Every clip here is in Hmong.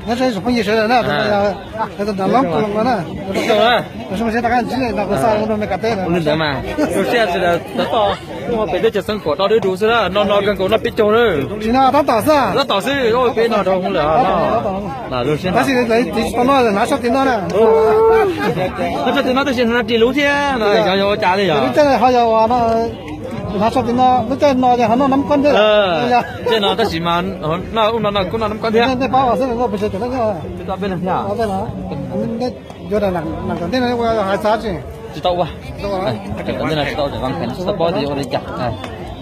Nyob zoo ib tsoom phooj ywg sawv daws na, tus no yog tus nram Looj Koos no na. Zoo siab rov qab ntsib nej, no kuv xa rau me kas teb na. Ua li ntawd mas zoo siab sawv daws tau tuaj pem teb chaws Xeev Khuam do dub dub xwb na, no no kawg nkaus noj peb caug na. Tsis no tab tom xwb. Tab tom xwb, peb no rau hauv lawm no. Zoo siab tab sis lawv tiv tsis tau noj, hnav tshaj tim no na. Noj tshaj tim no tab sis hnav ris luv thiab no, xyov yog ua cas li yog. Lub caij ho yog uas no, hnav tshaj tim no, lub caij no ces ho noj nab koj thiab. Caij no tab sis mas noj ub no no kuj noj nab koj thiab. Nej paub xwb, pes tsawg cov no. Yuav nam kom ntej no ua hais xav tsis. Tsis tau ua. Nam kom ntej no tsis tau ua, tsis tau paub tias yuav ua li cas.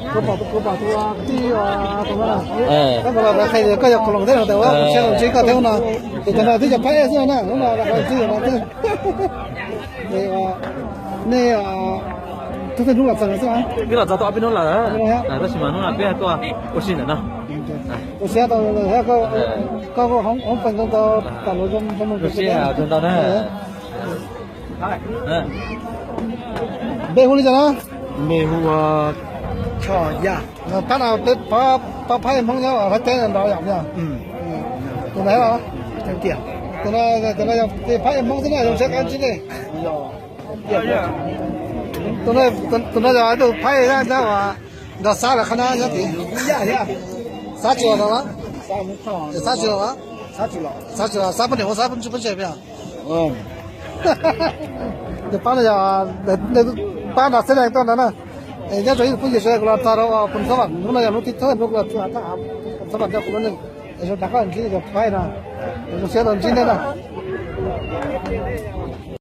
Kuv pom tus tij, koj los qhia koj yog Koos Loos thiab no, tas ua kuv tsis yog Loos Tsib koj thiab no. Ces cov no twb yog phab ej xwb na, hnub no los qhia tsis yog no xwb. Nej tus twg hnub los txog xwb? Peb los txog tau ob peb hnub lawm, tab sis mas hnub no peb tuaj ua si ntawm no. Ua siab tau, koj kuj hoob pees tau tas los zoo zoo. Ua siab ntau na. Npe hu li cas na? Npe hu Choj Yaj. Phab no pab phab ej Hmoob nyob Thaib teb nrad yom? Tus ntawd los? Tus no, tus no yog phab ej Hmoob xwb na, zoo siab qab ntsib nej. Tus no yog tus phab ej nyob uas nrog Xab lawv qhab nab nyob tid. Xab tsis los no los? Xab tsis los? Xab tsis los, Xab poj niam hu Xab poj ntsuj poj ntse peb os. Tus pab no yog pab nrog Xab Leej tuaj ntawd na. Nyob zoo ib tsoom phooj ywg sawv daws, kuv los txog rau Phoos Xab Vam, hnub no yog hnub thib thawj hnub kuv los txog Phoos Xab Vam coj kuv lub neej. Es zoo rov qab ntsib nej cov pab no, zoo siab tau ntsib nej na.